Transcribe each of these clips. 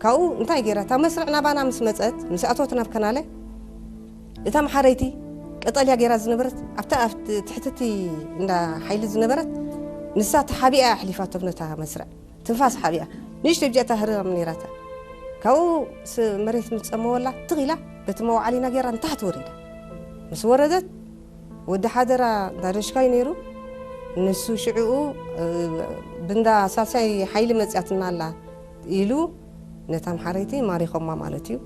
ካብኡ እንታይ ገይራ? እታ መስርዕ ናባና ምስ መጸት፣ ምስ ኣተወት ናብ ከናለ፣ እታ መሓረይቲ ቀጠልያ ገይራ ዝነበረት፣ ኣብታ ኣብ ትሕቲ እቲ እንዳ ሓይሊ ዝነበረት፣ ንሳ ተሓቢኣ ኣሕሊፋቶም ነታ መስርዕ። ትንፋስ ሓቢኣ። ንእሽተይ ብዚኣ እታ ህርም ነይራታ። ካብኡ ስ-፣ መሬት ምስ ጸመወላ፣ ትኽ ኢላ፣ በቲ መዋዕሊና ገይራ ንታሕቲ ወሪዳ። ምስ ወረደት፣ ወዲ ሓደራ እንዳ ደሽካይ ነይሩ። ንሱ ሽዕኡ፣ እ፣ ብንዳ ሳልሳይ ሓይሊ መጽያትና ኣላ ኢሉ ነታ መሓረይቲ ማሪኾማ ማለት እዩ።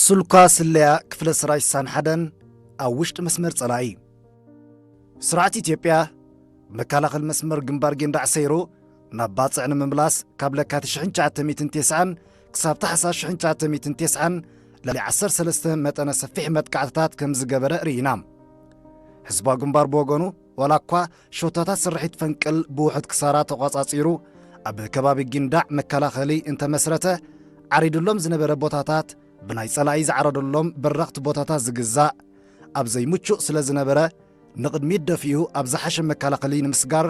ሱልኳ ስለያ ክፍለ ሰራዊት ስሳን ሓደን ኣብ ውሽጢ መስመር ጸላኢ። ስርዓት ኢትዮጵያ መከላኸሊ መስመር ግንባር ጊንዳዕ ሰይሩ ናብ ባጽዕ ንምምላስ ካብ ለካቲት ሽሕን ትሽዓተ ሚእትን ተስዓን ክሳብ ታሕሳስ ሽሕን ትሽዓተ ሚእትን ተስዓን ልዕሊ ዓሰርተ ሰለስተ መጠነ ሰፊሕ መጥቃዕትታት ከም ዝገበረ ርኢና። ህዝባዊ ግንባር ብወገኑ፣ ዋላ እኳ ሾቶታት ስርሒት ፈንቅል ብውሑድ ክሳራ ተቖጻጺሩ፣ ኣብ ከባቢ ጊንዳዕ መከላኸሊ እንተመስረተ፣ ዓሪዱሎም ዝነበረ ቦታታት ብናይ ጸላኢ ዝዓረደሎም በረኽቲ ቦታታት ዝግዛእ፣ ኣብ ዘይምቹእ ስለ ዝነበረ፣ ንቕድሚት ደፊኡ ኣብ ዝሓሸ መከላኸሊ ንምስጋር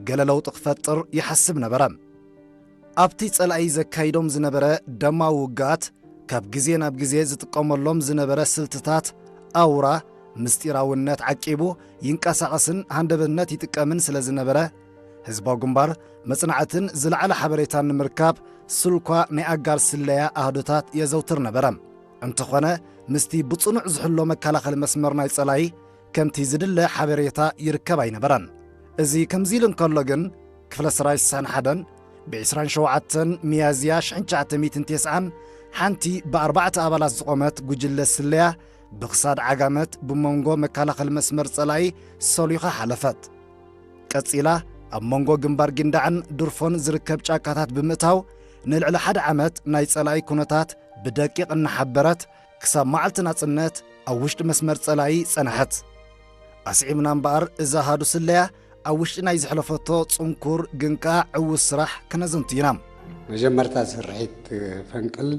ገለ ለውጢ ክፈጥር ይሓስብ ነበረ። ኣብቲ ጸላኢ ዘካይዶም ዝነበረ ደማዊ ውግኣት፣ ካብ ግዜ ናብ ግዜ ዝጥቀመሎም ዝነበረ ስልትታት ኣውራ ምስጢራውነት ዓቂቡ ይንቀሳቐስን ሃንደበትነት ይጥቀምን ስለ ዝነበረ፣ ህዝባዊ ግንባር መጽናዕትን ዝለዓለ ሓበሬታን ንምርካብ ስልኳ ናይ ኣጋር ስለያ ኣሃዱታት የዘውትር ነበረ። እንተኾነ፣ ምስቲ ብጽኑዕ ዝሕሎ መከላኸሊ መስመር ናይ ጸላኢ ከምቲ ዝድለ ሓበሬታ ይርከብ ኣይነበረን። እዚ ከምዚ ኢሉ እንከሎ ግን፣ ክፍለ ሰራዊት ስሳን ሓደን ብ ዕስራን ሸውዓተን ሚያዝያ ሽሕን ትሽዓተ ሚእትን ተስዓን ሓንቲ ብኣርባዕተ ኣባላት ዝቖመት ጉጅለ ስለያ ብኽሳድ ዓጋመት ብመንጎ መከላኸሊ መስመር ጸላኢ ሰሊኻ ሓለፈት። ቀጺላ ኣብ መንጎ ግንባር ጊንዳዕን ድርፎን ዝርከብ ጫካታት ብምእታው ንልዕሊ ሓደ ዓመት ናይ ጸላኢ ኩነታት ብደቂቕ እናሓበረት ክሳብ መዓልቲ ናጽነት ኣብ ውሽጢ መስመር ጸላኢ ጸንሐት። ኣስዒብና እምበኣር፣ እዛ ኣሃዱ ስለያ ኣብ ውሽጢ ናይ ዘሕለፈቶ ጽንኩር ግን ከኣ ዕዉት ስራሕ ክነዘንቱ ኢና። መጀመርታ ስርሒት ፈንቅል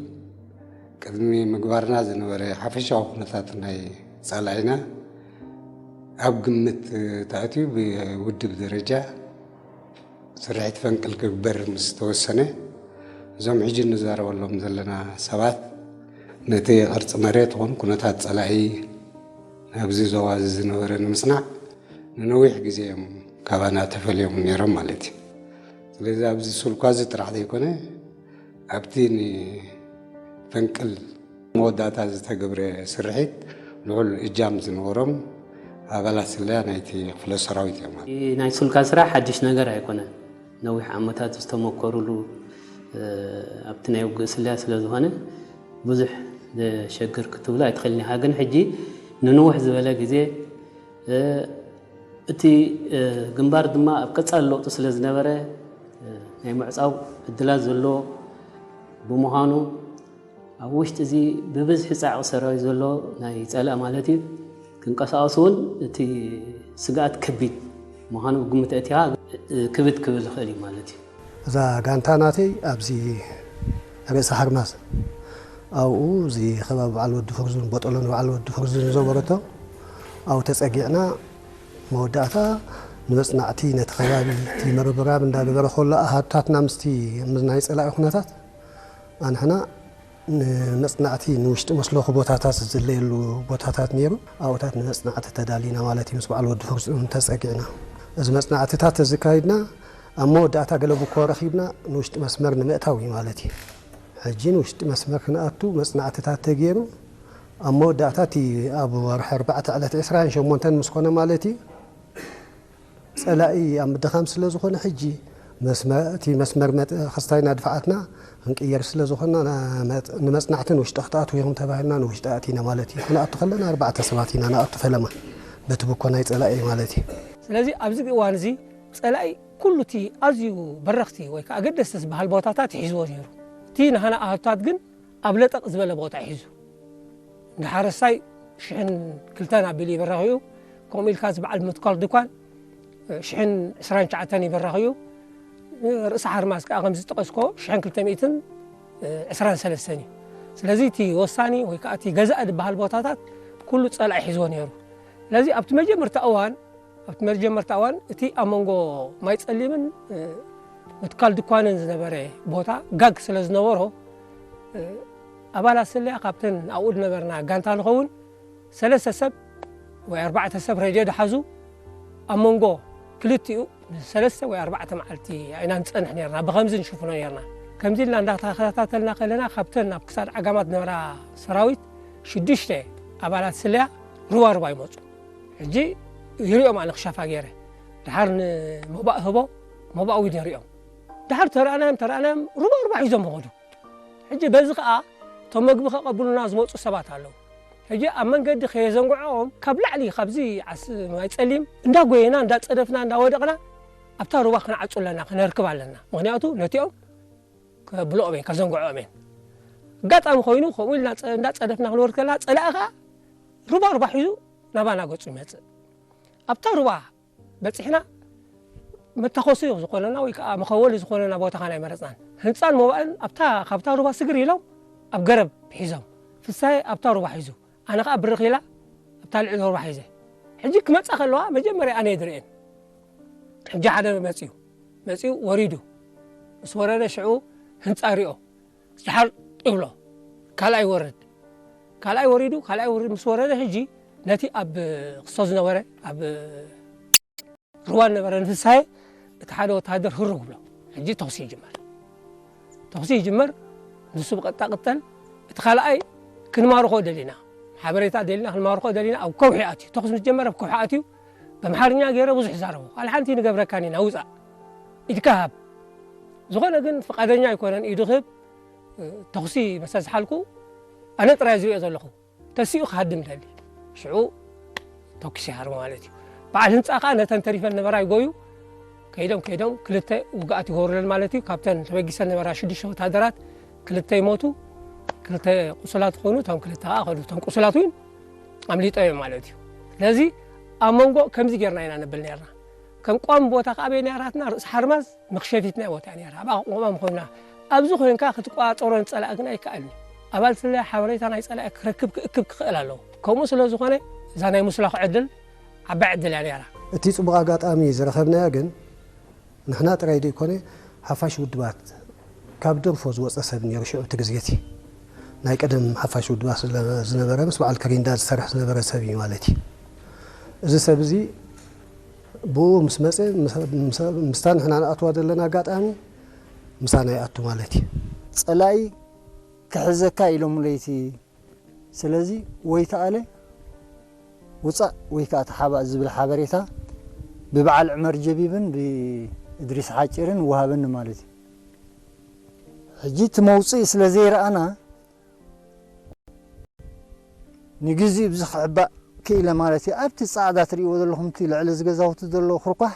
ቅድሚ ምግባርና ዝነበረ ሓፈሻዊ ኩነታት ናይ ጸላኢና ኣብ ግምት ተኣትዩ ብውድብ ደረጃ ስርሒት ፈንቅል ክግበር ምስ ተወሰነ፣ እዞም ሕጂ እንዛረበሎም ዘለና ሰባት ነቲ ቅርጺ መሬት ይኹን ኩነታት ጸላኢ ኣብዚ ዞባ እዚ ዝነበረ ንምጽናዕ ንነዊሕ ግዜ እዮም ካባና ተፈልዮም ነይሮም ማለት እዩ። ስለዚ ኣብዚ ሱልኳ እዚ ጥራሕ ዘይኮነ ኣብቲ ንፈንቅል መወዳእታ ዝተገብረ ስርሒት ልዑል እጃም ዝነበሮም ኣባላት ስለያ ናይቲ ክፍለ ሰራዊት እዮም። ናይ ሱልካ ስራሕ ሓድሽ ነገር ኣይኮነን። ነዊሕ ዓመታት ዝተመኮሩሉ፣ እ፣ ኣብቲ ናይ ውግእ ስለያ ስለ ዝኾነ ብዙሕ ዘሸግር ክትብሎ ኣይትኽእልን ኢኻ። ግን ሕጂ ንንውሕ ዝበለ ግዜ፣ እ፣ እቲ፣ እ፣ ግንባር ድማ ኣብ ቀጻሊ ለውጢ ስለ ዝነበረ፣ እ፣ ናይ ምዕጻው ዕድላት ዘሎ ብምዃኑ፣ ኣብ ውሽጢ እዚ ብብዝሒ ጻዕቂ ሰራዊት ዘሎ ናይ ጸላኢ ማለት እዩ፣ ክንቀሳቐሱ እውን እቲ ስግኣት ከቢድ ምዃኑ ግምት ኣእቲኻ ክብድ ክብል ይኽእል እዩ ማለት እዩ። እዛ ጋንታ ናተይ ኣብዚ ርእሲ ሓርማዝ ኣብኡ እዚ ከባቢ በዓል ወዲ ፍርዙን፣ ቦጠሎን በዓል ወዲ ፍርዙን ዝነበረቶ ኣብኡ ተጸጊዕና፣ መወዳእታ ንመጽናዕቲ ነቲ ከባቢ እቲ ምርብራብ እንዳገበረ ከሎ ኣሃዱታትና ምስቲ ምስ ናይ ጸላኢ ኩነታት ኣንሕና ንመጽናዕቲ ንውሽጢ መስለኹ ቦታታት ዝድለየሉ ቦታታት ነይሩ። ኣብኡታት ንመጽናዕቲ ተዳሊና ማለት እዩ። ምስ በዓል ወዲ ፈርስ እውን ተጸጊዕና። እዚ መጽናዕትታት ተዘካይድና ኣብ መወዳእታ ገለ ብኮ ረኺብና ንውሽጢ መስመር ንምእታው እዩ ማለት እዩ። ሕጂ ንውሽጢ መስመር ክንኣቱ መጽናዕትታት ተገይሩ ኣብ መወዳእታ እቲ ኣብ ወርሒ ኣርባዕተ ዕለት ዕስራን ሸሞንተን ምስ ኮነ ማለት እዩ። ጸላኢ ኣብ ምድኻም ስለ ዝኾነ፣ ሕጂ መስመ-፣ እቲ መስመር መጥ-፣ ክስታይና ድፍዓትና ክንቅየር ስለ ዝኾንና፣ ና-፣ መጥ-፣ ንመጽናዕቲ ንውሽጢ ክትኣትዉ ኢኹም ተባሂልና ንውሽጢ ኣቲና ማለት እዩ። ክንኣቱ ከለና ኣርባዕተ ሰባት ኢና ንኣቱ ፈለማ፣ በቲ ብኮ ናይ ጸላኢ ማለት እዩ። ስለዚ ኣብዚ እዋን እዚ ጸላኢ ኩሉ እቲ ኣዝዩ በረኽቲ ወይ ከዓ ኣገደስቲ ዝበሃል ቦታታት ይሕዝዎ ነይሩ። እቲ ናህና ኣሃዱታት ግን ኣብ ለጠቕ ዝበለ ቦታ ይሕዙ። እንዳ ሓረስታይ ሽሕን ክልተን ኣቢሉ ይበረኽ እዩ። ከምኡ ኢልካ እዚ በዓል ምትኳል ድኳን ሽሕን ዕስራን ትሽዓተን ይበረኽ እዩ። ርእሲ ሓርማዝ ከዓ ከምዚ ዝጠቐስኮ ሽሕን ክልተ ሚእትን ዕስራን ሰለስተን እዩ። ስለዚ እቲ ወሳኒ ወይ ከዓ እቲ ገዛኢ ዝበሃል ቦታታት ኩሉ ፀላኢ ሒዝዎ ነይሩ። ስለዚ ኣብቲ መጀመርታ እዋን ኣብቲ መጀመርታ እዋን እቲ ኣብ መንጎ ማይ ፀሊምን ምትካል ድኳንን ዝነበረ ቦታ ጋግ ስለ ዝነበሮ ኣባላት ስለያ ካብተን ኣብኡ ዝነበርና ጋንታ ንኸውን ሰለስተ ሰብ ወይ ኣርባዕተ ሰብ ሬድዮ ድሓዙ ኣብ መንጎ ክልቲኡ ንሰለስተ ወይ ኣርባዕተ መዓልቲ ኢና ንፀንሕ ነርና። ብኸምዚ ንሽፍኖ ነርና። ከምዚ ኢልና እንዳተኸታተልና ከለና ካብተን ኣብ ክሳድ ዓጋማት ዝነበራ ሰራዊት ሽዱሽተ ኣባላት ስለያ ሩባ ሩባ ይመፁ። ሕጂ ይሪኦም ኣነ ክሻፋ ገይረ ድሓር ንሞባእ ህቦ ሞባእ እውን ይሪኦም ድሓር ተረኣናዮም ተረኣናዮም ሩባ ሩባ ሒዞም ይኸዱ። ሕጂ በዚ ከዓ እቶም መግቢ ከቐብሉና ዝመፁ ሰባት ኣለዉ። ሕጂ ኣብ መንገዲ ከየዘንግዖም ካብ ላዕሊ ካብዚ ዓስ ማይ ፀሊም እንዳጎየና እንዳፀደፍና እንዳወደቕና ኣብታ ሩባ ክንዓፁ ኣለና ክነርክብ ኣለና። ምክንያቱ ነቲኦም ከብልኦም እየን ከዘንግዖም እየን። ኣጋጣሚ ኮይኑ ከምኡ ኢልና እንዳፀደፍና ክንወርድ ከለና ፀላኢ ከዓ ሩባ ሩባ ሒዙ ናባና ገፁ ይመፅእ። ኣብታ ሩባ በፂሕና መታኮሲ ዝኾነና ወይ ከዓ መኸወሊ ዝኾነና ቦታ ኻና ኣይመረፅናን። ህንፃን ሞባእን ኣብታ ካብታ ሩባ ስግር ኢሎም ኣብ ገረብ ሒዞም ፍሳየ ኣብታ ሩባ ሒዙ ኣነ ከዓ ብርኽ ኢላ ኣብታ ልዕሊ ሩባ ሒዘ። ሕጂ ክመፃ ከለዋ መጀመርያ ኣነ ድርኤን። ሕጂ ሓደ መፅዩ መፅዩ ወሪዱ ምስ ወረደ ሽዑ ህንፃ ሪኦ ድሓር ይብሎ ካልኣይ ወርድ ካልኣይ ወሪዱ ካልኣይ ወርድ ምስ ወረደ ሕጂ ነቲ ኣብ ክስቶ ዝነበረ ኣብ ሩባ ዝነበረ ንፍሳሄ እቲ ሓደ ወታሃደር ህርግ ብሎ ሕጂ ተኹሲ ይጅመር ተኹሲ ይጅመር ንሱ ብቐጥታ ቅተል እቲ ካልኣይ ክንማርኾ ደሊና ሓበሬታ ደሊና ክንማርኾ ደሊና ኣብ ከውሒ ኣትዩ ተኹሲ ምስ ጀመረ ኣብ ከውሒ ኣትዩ በምሓርኛ ገይረ ብዙሕ ይዛረቡ ካልእ ሓንቲ ንገብረካን ኢና ውፃእ ኢድካ ሃብ ዝኾነ ግን ፍቓደኛ ኣይኮነን ኢዱ ክህብ ተኹሲ መሰ ዝሓልኩ ኣነ ጥራይ ዝሪኦ ዘለኹ ተሲኡ ክሃድም ደሊ ሽዑ ተኩስ ይሃር ማለት እዩ በዓል ህንፃ ከዓ ነተን ተሪፈን ነበራ ይጎዩ ከይዶም ከይዶም ክልተ ውግኣት ይጎርለን ማለት እዩ ካብተን ተበጊሰን ነበራ ሽዱሽተ ወታደራት ክልተ ይሞቱ ክልተ ቁሱላት ዝኾኑ እቶም ክልተ ከዓ ከዱ እቶም ቁሱላት እውን ኣምሊጦ እዮም ማለት እዩ ስለዚ ኣብ መንጎ ከምዚ ጌርና ኢና ነብል ነርና ከም ቋሚ ቦታ ከዓ በይ ነራትና ርእሲ ሓርማዝ መኽሸፊት ናይ ቦታ ነራ ኣብ ኣቆማም ኮይና ኣብዚ ኮይንካ ክትቋፀሮ ንፀላእ ግን ኣይከኣልን ኣባል ስለያ ሓበሬታ ናይ ፀላእ ክረክብ ክእክብ ክኽእል ኣለዎ ከምኡ ስለ ዝኾነ እዛ ናይ ምስላኽ ዕድል ዓባይ ዕድል እያ ነራ እቲ ፅቡቕ ኣጋጣሚ ዝረኸብናዮ ግን ንሕና ጥራይ ዘይኮነ ሓፋሽ ውድባት ካብ ደንፎ ዝወፀ ሰብ ነይሩ ሽዑ እቲ ግዜ እቲ ናይ ቀደም ሓፋሽ ውድባት ዝነበረ ምስ በዓል ከሪንዳ ዝሰርሕ ዝነበረ ሰብ እዩ ማለት እዩ እዚ ሰብ እዚ ብኡ ምስ መፀ ምስታ ንሕና ንኣትዋ ዘለና ኣጋጣሚ ምሳና ይኣቱ ማለት እዩ ፀላኢ ክሕዘካ ኢሎምለይቲ ስለዚ ወይ ተኣለ ውፃእ ወይ ከዓ ተሓባእ ዝብል ሓበሬታ ብበዓል ዕመር ጀቢብን ብእድሪስ ሓፂርን ይወሃበኒ ማለት እዩ። ሕጂ እቲ መውፅኢ ስለ ዘይረኣና ንግዚኡ ብዚ ክዕባእ ክኢለ ማለት እዩ። ኣብቲ ፃዕዳ ትሪእዎ ዘለኹም እቲ ልዕሊ እዚ ገዛውቲ ዘሎ ኩርኳሕ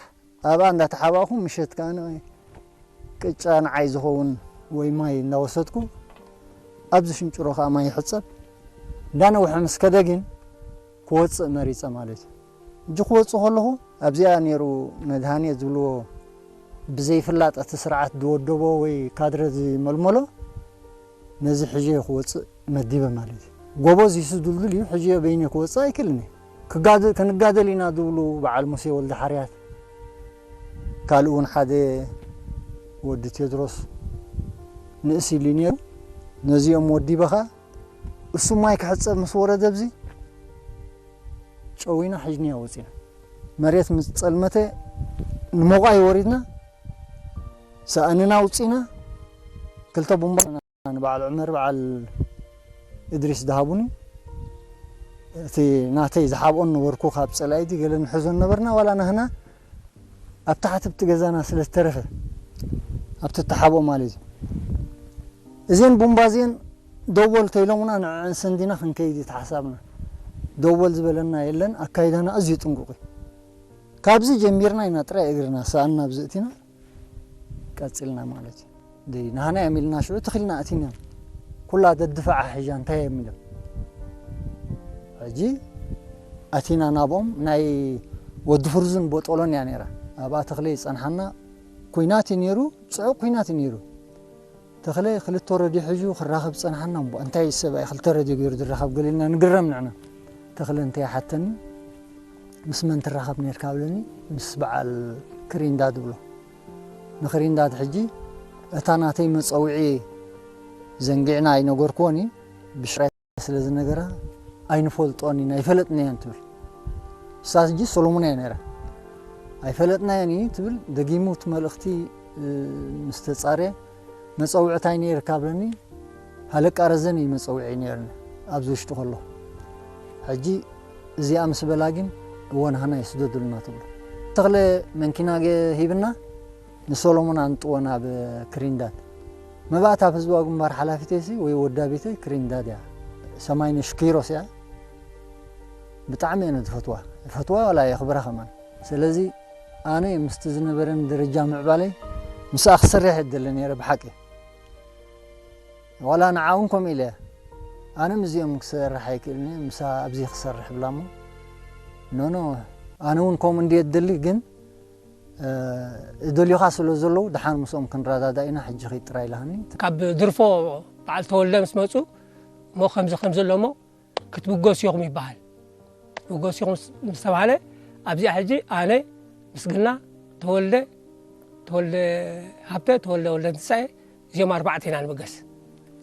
ኣብኣ እንዳተሓባእኹ ምሸት ከዓ ቅጫ ንዓይ ዝኸውን ወይ ማይ እናወሰድኩ ኣብዚ ሽንጭሮ ከዓ ማይ ይሕፀብ እንዳነውሐ ምስ ከደ ግን ክወፅእ መሪፀ ማለት እዩ። ሕጂ ክወፅእ ከለኹ ኣብዚኣ ነይሩ መድሃንየ ዝብልዎ ብዘይፍላጥ እቲ ስርዓት ዝወደቦ ወይ ካድረ ዝመልመሎ ነዚ ሕže ክወፅእ መዲበ ማለት እዩ። ጎበዝ እዩ ድልዱል እዩ ሕže በይነ ክወፅእ ኣይክልን እየ። ክንጋደል ኢና ዝብሉ በዓል ሙሴ ወልደሓርያት ካልእ እውን ሓደ ወዲ ቴድሮስ ንእስ ኢሉ ነይሩ። ነዚኦም ወዲበ ኸዓ እሱ ማይ ክሕፀብ ምስ ወረደ ኣብዚ ጨዊና ሒዝናዮ ወፂና። መሬት ምስ ፀልመተ ንሞቓይ ወሪድና ሰእንና ኣውፂና ክልተ ቡምባ ንበዓል ዑመር በዓል እድሪስ ዝሃቡኒ እቲ ናተይ ዝሓብኦን ነበርኩ ካብ ፀላኢቲ ገለ ንሕዞን ነበርና ዋላ ናህና ኣብ ታሕቲ ኣብቲ ገዛና ስለ ዝተረፈ ኣብቲ ተሓብኦ ማለት እዩ እዚን ቡምባ እዚን ደወል ተይሎምና ንዕዕን ሰንዲና ክንከይድ እዩ ተሓሳብና ደወል ዝበለና የለን ኣካይዳና ኣዝዩ ጥንቁቕ እዩ ካብዚ ጀሚርና ኢና ጥራይ እግርና ሰኣን ናብዚ እቲና ቀጺልና ማለት እዩ። ደይ ናህና እዮም ኢልና ሽዑ ትኽልና ኣቲና ኩላ ደድፍዓ ሒዛ እንታይ እዮም ኢሎም። ሕጂ ኣቲና ናብኦም ናይ ወዲ ፍርዙን ቦጦሎን እያ ነይራ። ኣብኣ ተኽለ ይጸንሓና። ኩናት እዩ ነይሩ፣ ጽዑቕ ኩናት እዩ ነይሩ። ተኽለ ክልተ ረድዮ ሒዙ ክራኸብ ጸንሓና እምቦ፣ እንታይ ሰብኣይ ክልተ ረድዮ ገይሩ ዝራኸብ ገሊልና ንግረም ንዕና። ተኽለ እንታይ ሓተኒ፣ ምስ መን ትራኸብ ነርካ ብለኒ፣ ምስ በዓል ክሪንዳድ ብሎ። ንክሪንዳድ ሕጂ እታ ናተይ መጸውዒ ዘንጊዕና ኣይነገርክዎን እዩ፣ ብሽራይ ስለ ዝነገራ ኣይንፈልጦን ኢና ኣይፈለጥናዮን ትብል። እሳ ሕጂ ሰሎሙን እያ ነይራ። ኣይፈለጥናዮን እዩ ትብል። ደጊሙ እቲ መልእኽቲ ምስ ተጻረየ መጸውዕታይ ነይርካ ብለኒ። ሃለቃ ረዘን እዩ መጸውዒ ነይርኒ ኣብዚ ውሽጢ ከሎ። ሕጂ እዚኣ ምስ በላ ግን እወ ንሃና ይስደዱልና ትብሎ። ተኽለ መንኪና ሂብና ንሶሎሞን ኣንጥዎ ናብ ክሪንዳድ። መባእታ ኣብ ህዝባዊ ግንባር ሓላፊተይሲ ወይ ወዳቢተይ ክሪንዳድ እያ። ሰማይነሽ ኪሮስ እያ። ብጣዕሚ እየ ዝፈትዋ። ይፈትዋ ዋላ የኽብራ ከማን። ስለዚ ኣነ ምስቲ ዝነበረኒ ደረጃ ምዕባለይ ምስኣ ክሰርሕ እየ ዝደሊ ነይረ ብሓቂ። ዋላ ንዓ እውን ከምኡ ኢለ እየ። ኣነ ምስዚኦም ክሰርሕ ኣይክእልን እየ፣ ምሳ ኣብዚ ክሰርሕ ብላ እሞ፣ ኖ፣ ኖ፣ ኣነ እውን ከምኡ እንድየ ዝደሊ፣ ግን፣ እ፣ እደልዩኻ ስለ ዘለዉ፣ ደሓን ምስኦም ክንረዳዳእ ኢና፣ ሕጂ ኺድ ጥራይ ኢላሃኒ። ካብ ድርፎ በዓል ተወልደ ምስ መጹ፣ እሞ ከምዚ ከምዚ ኣሎ እሞ፣ ክትብገሱ ኢኹም ይበሃል። ክትብገሱ ኢኹም ምስ፣ ምስ ተባህለ፣ ኣብዚኣ ሕጂ ኣነ፣ ምስግና፣ ተወልደ፣ ተወልደ ሃብተ፣ ተወልደ ወልደ ትንሳኤ፣ እዚኦም ኣርባዕተ ኢና ንብገስ።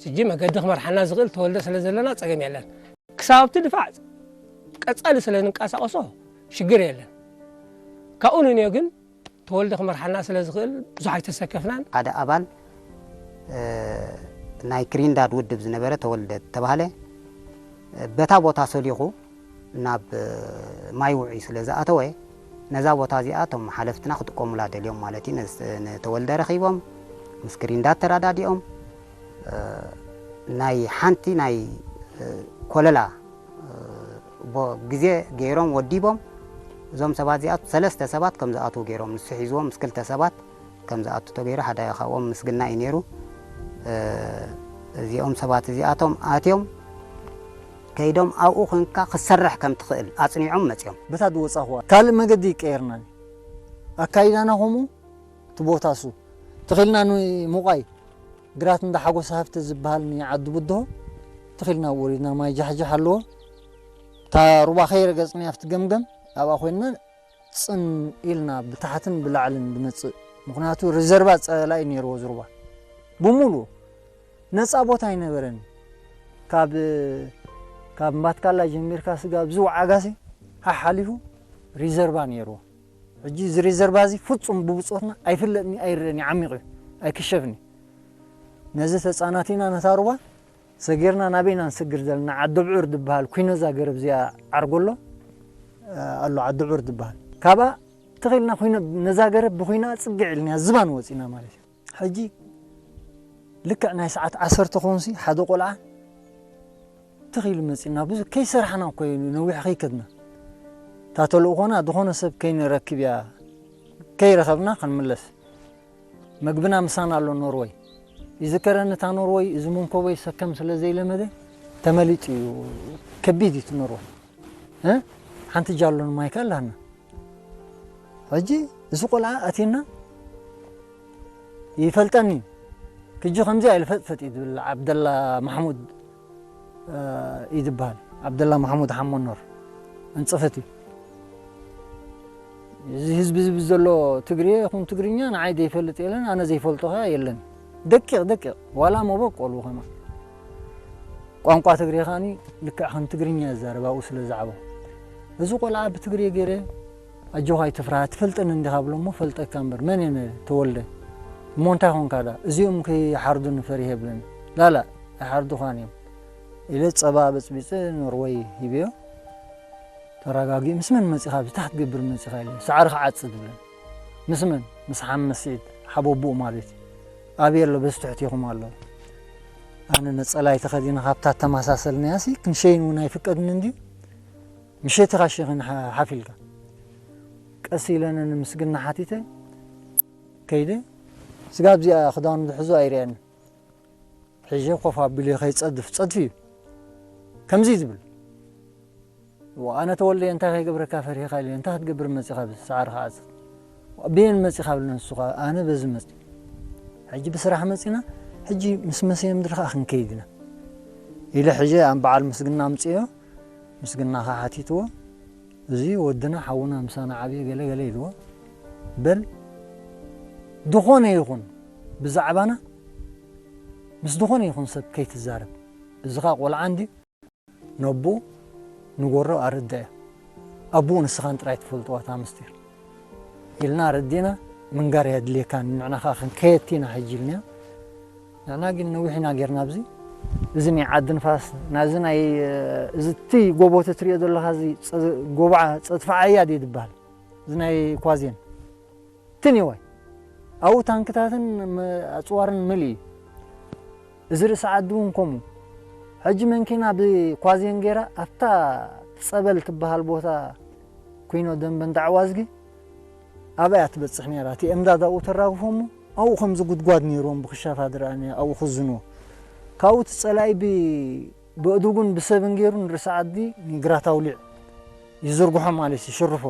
ሕጂ መገዲ ክመርሓና ዝኽእል ተወልደ ስለ ዘለና ጸገም የለን። ክሳብ ኣብቲ ድፋዕ ቀጻሊ ስለ ንንቀሳቐሶ ሽግር የለን። ካብኡ ንንዮ ግን ተወልደ ክመርሓና ስለ ዝኽእል ብዙሕ ኣይተሰከፍናን። ሓደ ኣባል፣ እ፣ ናይ ክሪንዳድ ውድብ ዝነበረ ተወልደ ተባህለ፣ በታ ቦታ ሰሊኹ ናብ፣ እ፣ ማይ ውዑይ ስለ ዝኣተወ፣ ነዛ ቦታ እዚኣ እቶም ሓለፍትና ክጥቀሙላ ደልዮም ማለት እዩ። ነስ-፣ ንተወልደ ረኺቦም፣ ምስ ክሪንዳድ ተረዳዲኦም፣ እ፣ ናይ ሓንቲ ናይ፣ እ፣ ኮለላ፣ እ፣ ቦ-፣ ግዜ ገይሮም ወዲቦም። እዞም ሰባት እዚኣቱ ሰለስተ ሰባት ከም ዝኣትዉ ገይሮም፣ ንሱ ሒዝዎም ምስ ክልተ ሰባት ከም ዝኣቱ ተገይሩ፣ ሓደ ካብኦም ምስግና እዩ ነይሩ። እ፣ እዚኦም ሰባት እዚኣቶም ኣትዮም ከይዶም ኣብኡ ኮንካ ክትሰርሕ ከም ትኽእል ኣጽኒዖም መጺኦም። በታ ዝወጻኹዋ ካልእ መገዲ ይቀየርና። ኣካይዳና ከምኡ እቲ ቦታ እሱ ትኽልና ንሙቓይ ግራት እንዳ ሓጎስ ሃብተ ዝበሃል ንዓዲ ብድሆ ትኽልና ወሪድና ማይ ጃሕጃሕ ኣለዎ። እታ ሩባ ከይረገጽናያ ኣብቲ ገምገም ኣብኣ ኮይንና ጽን ኢልና ብታሕትን ብላዕልን ዝመጽእ፣ ምኽንያቱ ሪዘርቫ ጸላኢ ነይርዎ ዝሩባ ብምሉኡ ነጻ ቦታ ኣይነበረን። ካብ፣ ካብ እምባትካላ ጀሚርካ ስጋብ ዝወዓጋሲ ሓሓሊፉ ሪዘርቫ ነይርዎ። ሕጂ እዚ ሪዘርቫ እዚ ፍጹም ብብጾትና ኣይፍለጥኒ፣ ኣይረአኒ፣ ዓሚቕ እዩ፣ ኣይክሸፍኒ። ነዚ ተጻናቲና ነታ ሩባ ሰጊርና ናበይና ንስግር ዘለና ዓዲ ብዑር ዝበሃል ኩይነዛ ገረብ እዚኣ ዓርጎሎ ኣሎ፣ ዓዲ ብዑር ዝበሃል ካብኣ ትኺልና ኩይነ ነዛ ገረብ ብኩይና ጽግዕ ኢልናያ ዝባን ወጺና ማለት እዩ። ሕጂ ልክዕ ናይ ሰዓት ዓሰርተ ኮንሲ ሓደ ቆልዓ ትኺሉ መጺና ብዙ ከይሰራሕና እኮ እዩ ነዊሕ ከይከድና እታ ተልእኾና ዝኾነ ሰብ ከይንረክብ እያ ከይረኸብና ክንምለስ። መግብና ምሳና ኣሎ ኖርወይ። ይዝከረኒ እታ ኖርወይ፣ እዚ መንኮቦይ ሰከም ስለ ዘይለመደ ተመሊጡ እዩ። ከቢድ እዩ እቲ ኖርወይ። እ? ሓንቲ ጃሎን ማይ ከኣ ኣላና። ሕጂ እዚ ቆልዓ ኣቲና ይፈልጠኒ። ክጂ ከምዚ ኣይልፈጥፈጥ እዩ ዝብል ዓብደላ ማሕሙድ እዩ ዝበሃል። ዓብደላ ማሕሙድ ሓመኖር እንጽፍት እዩ። እዚ ህዝቢ ዝብል ዘሎ ትግርየ ይኹን ትግርኛ ንዓይ ዘይፈልጥ የለን፣ ኣነ ዘይፈልጦ ኸኣ የለን። ደቂቕ ደቂቕ ዋላ መበቆሉ ከማ ቋንቋ ትግርየ ከኣኒ ልክዕ ከም ትግርኛ ይዛረብ ኣብኡ ስለ ዝዓበኹ። እዚ ቆልዓ ብትግርየ ገይረ ኣጆኻ ኣይትፍራህ፣ ትፈልጠኒ እንዲኻ ብሎ እሞ ፈልጠካ እምበር መን እየ ተወልደ እሞ እንታይ ኾንካ ዳ እዚኦም ከይሓርዱኒ ፈሪሀ ይብለኒ። ላላ ኣይሓርዱኻን እዮም ኢለ ጸባ በጽቢጸ ኖርወይ ሂበዮ። ተረጋጊኡ ምስ መን መጺኻ ኣብዚ እንታይ ክትገብር መጺኻ ኢለ ሳዕሪ ክዓጽድ ይብለኒ። ምስ መን? ምስ ሓመድ ስዒድ ሓወቦኡ ማለት እዩ። ኣበይ ኣሎ በዚ ትሕቴኹም ኣሎ። ኣነ ነጸላይ ተኸዲነ ካብታ ተመሳሰልናያሲ ክንሸይን እውን ኣይፍቀድን እንድዩ። ምሸት ኢኻ ሸኺን ሓፍ ኢልካ። ቀስ ኢለ ንምስግና ሓቲተ ከይደ። ስጋብ እዚኣ ክዳኑ ዝሕዞ ኣይርኣን። ሕጂ ኮፍ ኣቢሉ ከይጸድፍ ጸድፊ እዩ። ከምዚ ዝብል፣ "ዋ፣ ኣነ ተወልደ እንታይ ከይገብረካ ፈሪኻ?" ኢለ፣ "እንታይ ክትገብር መጺኻ ብሳዕሪ ክዓጽድ? ብየን መጺኻ?" ብለ፣ ንሱ ኸኣ፣ "ኣነ በዚ መጺ፣ ሕጂ ብስራሕ መጺና፣ ሕጂ ምስ መሰየ ምድሪ ኸኣ ክንከይድ ኢና" ኢለ፣ ሕጂ ኣብ በዓል ምስግና ኣምጽዮ፣ ምስግና ኸኣ ሓቲትዎ፣ "እዚ ወድና ሓውና ምሳና ዓብየ ገለ ገለ" ኢልዎ። "በል፣ ዝኾነ ይኹን ብዛዕባና ምስ ዝኾነ ይኹን ሰብ ከይትዛረብ፣ እዚ ኸኣ ቆልዓ እንድዩ፣ ነቦኡ ንጎሮ ኣረድኣዮ። ኣቦኡ ንስኻን ጥራይ ትፈልጥዋ እታ ምስጢር" ኢልና ኣረዲእና፣ "ምንጋር የድልየካ፣ ንዕና ኸኣ ክንከየድ ኢና ሕጂ" ኢልናዮ። ንዕና ግን ነዊሕ ኢና ጌርና ኣብዚ። እዚ ናይ ዓዲ ንፋስ፣ ናዚ ናይ፣ እዚ እቲ ጎቦ ትሪኦ ዘለኻ፣ እዚ ጸ-፣ ጎባዓ ጸድፋ ዓያ ድዩ ዝበሃል? እዚ ናይ ኳዜን ትንዋይ ኣብኡ ታንክታትን መ-፣ ኣጽዋርን ምልእ እዩ። እዚ ርእሲ ዓዲ እውን ከምኡ። ሕጂ መንኪና ብኳዜን ጌራ ኣብታ ጸበል ትበሃል ቦታ፣ ኩይኖ ደንበ እንዳዕዋዝጊ ኣብኣ እያ ትበጽሕ ነይራ። እቲ እምዳድ ኣብኡ ተራግፎ እሞ ኣብኡ ከምዚ ጉድጓድ ነይርዎም ብክሻፋ ዝረኣኒ ኣብኡ ክዝንዎ። ካብኡ እቲ ጸላኢ ብ-፣ ብእዱጉን ብሰብን ገይሩ ንርእሲ ዓዲ ንግራት ኣውሊዕ ይዝርግሖ ማለት እዩ፣ ሽርፎ።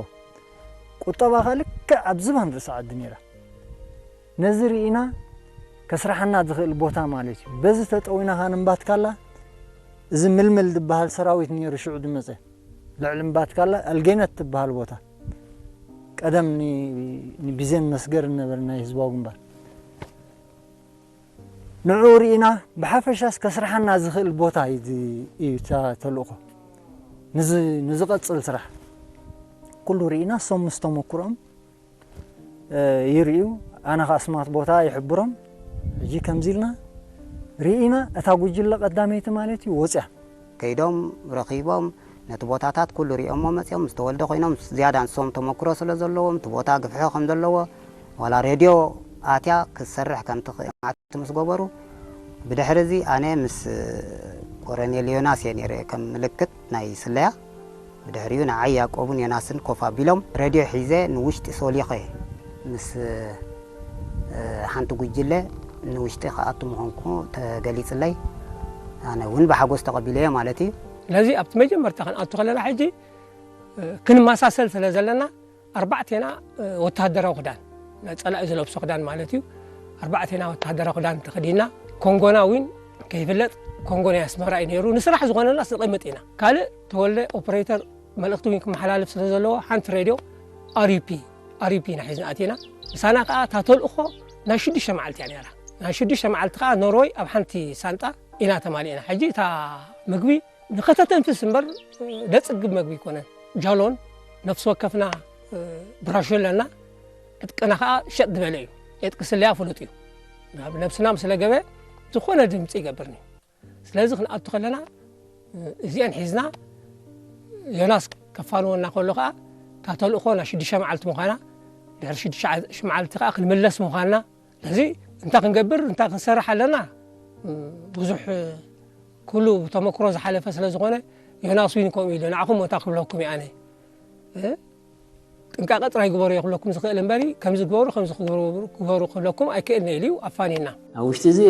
ቁጠባ ከኣ ልክዕ ኣብ ዝባን ርእሲ ዓዲ ነይራ። ነዚ ርኢና ከስርሓና ዝኽእል ቦታ ማለት እዩ። በዚ ተጠዊና ከኣ ንምባትካላ፣ እዚ ምልምል ዝበሃል ሰራዊት ነይሩ ሽዑ ዝመጸ። ልዕሊ ምባትካላ ኣልጌነት ትበሃል ቦታ። ቀደም ኒ-፣ ንቢዜን መስገር ነበረ ናይ ህዝባዊ ግንባር። ንዕኡ ርኢና ብሓፈሻስ ከስርሓና ዝኽእል ቦታ እዩ ዝ-፣ እዩ እታ ተልእኾ። ንዝ-፣ ንዝቐጽል ስራሕ ኩሉ ርኢና፣ እሶም ምስ ተመኩሮም፣ እ፣ ይርእዩ። ኣነ ኸኣ ኣስማት ቦታ ይሕብሮም። ሕጂ ከምዚ ኢልና ርኢና፣ እታ ጉጅለ ቀዳመይቲ ማለት እዩ ወጽያ። ከይዶም ረኺቦም ነቲ ቦታታት ኩሉ ሪኦሞ መጺኦም ምስ ተወልደ ኮይኖም ዝያዳ ንሶም ተመክሮ ስለ ዘለዎም እቲ ቦታ ግፍሒ ከም ዘለዎ ዋላ ሬድዮ ኣትያ ክትሰርሕ ከም ትኽእል ማዕት ምስ ገበሩ፣ ብድሕሪ እዚ ኣነ ምስ ኮረኔል ዮናስ እየ ነይረ ከም ምልክት ናይ ስለያ። ብድሕሪኡ ንዓይ ያዕቆብን ዮናስን ኮፍ ኣቢሎም ሬድዮ ሒዘ ንውሽጢ ሶሊኸ ምስ፣ እ፣ ሓንቲ ጉጅለ ንውሽጢ ክኣቱ ምዃንኩ ተገሊጽለይ። ኣነ እውን ብሓጎስ ተቐቢለዮ ማለት እዩ። ስለዚ ኣብቲ መጀመርታ ክንኣቱ ከለና ሕጂ፣ እ፣ ክንመሳሰል ስለ ዘለና ኣርባዕቴና፣ እ፣ ወተሃደራዊ ክዳን፣ ናይ ጸላኢ ዝለብሶ ክዳን ማለት እዩ። ኣርባዕቴና ወተሃደራዊ ክዳን ተኸዲና፣ ኮንጎና እውን ከይፍለጥ፣ ኮንጎ ናይ ኣስመራ እዩ ነይሩ። ንስራሕ ዝኾነና ስንቐምጥ ኢና። ካልእ ተወልደ ኦፕሬተር መልእኽቲ እውን ክመሓላልፍ ስለ ዘለዎ፣ ሓንቲ ሬድዮ ኣር ዩ ፒ፣ ኣር ዩ ፒ ኢና ሒዝና ኣቲና። ምሳና ከኣ እታ ተልእኾ ናይ ሽዱሽተ መዓልቲ እያ ነይራ። ናይ ሽዱሽተ መዓልቲ ከኣ ኖርወይ ኣብ ሓንቲ ሳንጣ ኢና ተማሊእና። ሕጂ እታ ምግቢ ንኸተተንፍስ እምበር፣ እ፣ ደጽግብ መግቢ ኣይኮነን። ጃሎን ነፍሲ ወከፍና፣ እ፣ ብራሾ ኣለና። ዕጥቅና ከኣ ሸጥ ዝበለ እዩ። ዕጥቂ ስለያ ፍሉጥ እዩ። ናብ ነብስና ምስ ለገበ ዝኾነ ድምጺ ይገብርኒ። ስለዚ ክንኣቱ ከለና፣ እ፣ እዚአን ሒዝና ዮናስ ከፋንወና ከሎ ከኣ እታ ተልእኾ ናይ ሽዱሽተ መዓልቲ ምዃና፣ ድሕሪ ሽዱሽተ መዓልቲ ከኣ ክንምለስ ምዃንና፣ ስለዚ እንታይ ክንገብር፣ እንታይ ክንሰርሕ ኣለና? ብዙሕ ኩሉ ብተመክሮ ዝሓለፈ ስለ ዝኾነ፣ ዮናስ ዊን ከምኡ ኢሉ፣ ንዓኹም እታ ክብለኩም እየ ኣነ። እ? ጥንቃቐ ጥራይ ግበሩ እየ ክብለኩም ዝኽእል እምበሪ፣ ከምዚ ግበሩ፣ ከምዚ ክግበሩ፣ ግበሩ ክብለኩም ኣይክእልን እየ ኢሉ ኣፋኒና። ኣብ ውሽጢ እዚ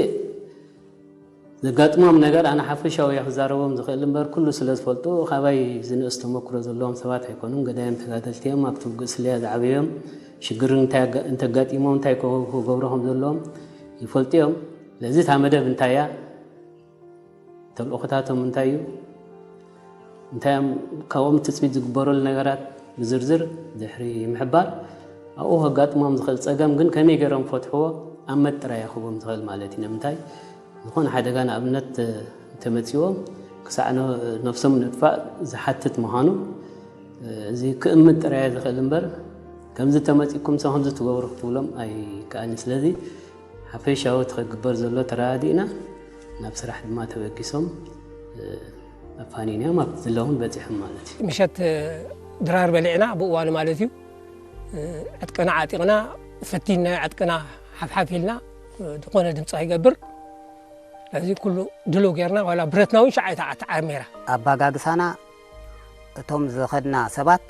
ዘጋጥሞም ነገር ኣነ ሓፈሻዊ እየ ክዛረቦም ዝኽእል እምበር፣ ኩሉ ስለ ዝፈልጡ፣ ካባይ ዝንእስ ተመክሮ ዘለዎም ሰባት ኣይኮኑን። ገዳይም ተጋደልቲ እዮም። ኣብቲ ውግእ ስለያ ዝዓበዩ እዮም። ሽግር እንታይ ኣጋ-፣ እንተጋጢሞም እንታይ ክገ-፣ ክገብሩ ከም ዘለዎም ይፈልጡ እዮም። ስለዚ እታ መደብ እንታይ እያ? ተልእኾታቶም እንታይ እዩ? እንታይ እዮም ካብኦም ትጽቢት ዝግበረሉ ነገራት ብዝርዝር ድሕሪ ምሕባር፣ ኣብኡ ከጋጥሞም ዝኽእል ጸገም ግን ከመይ ገይሮም ክፈትሕዎ ኣብ መጥራይ ክህቦም ዝኽእል ማለት እዩ። ንምንታይ? ዝኾነ ሓደጋ ንኣብነት እንተመጺዎም ክሳዕ ነ-፣ ነብሶም ንጥፋእ ዝሓትት ምዃኑ፣ እዚ ክእምት ጥራይ ዝኽእል እምበር፣ ከምዚ ተመጺእኩም ሰ ከምዚ ትገብሩ ክትብሎም ኣይከኣልን። ስለዚ ሓፈሻዊ እቲ ክግበር ዘሎ ተረዳዲእና ናብ ስራሕ ድማ ተበጊሶም፣ እ፣ ኣፋኒንዮም ኣብቲ ዘለውን በጺሖም ማለት እዩ። ምሸት ድራር በሊዕና ብእዋኑ ማለት እዩ። እ፣ ዕጥቅና ዓጢቕና፣ ፈቲንና ዕጥቅና ሓፍሓፍ ኢልና፣ እ፣ ዝኾነ ድምፂ ከይገብር። ስለዚ ኩሉ ድሉው ጌርና፣ ዋላ ብረትና እውን ሸዓ ተዓ-፣ ተዓሚራ። ኣባጋግሳና እቶም ዝኸድና ሰባት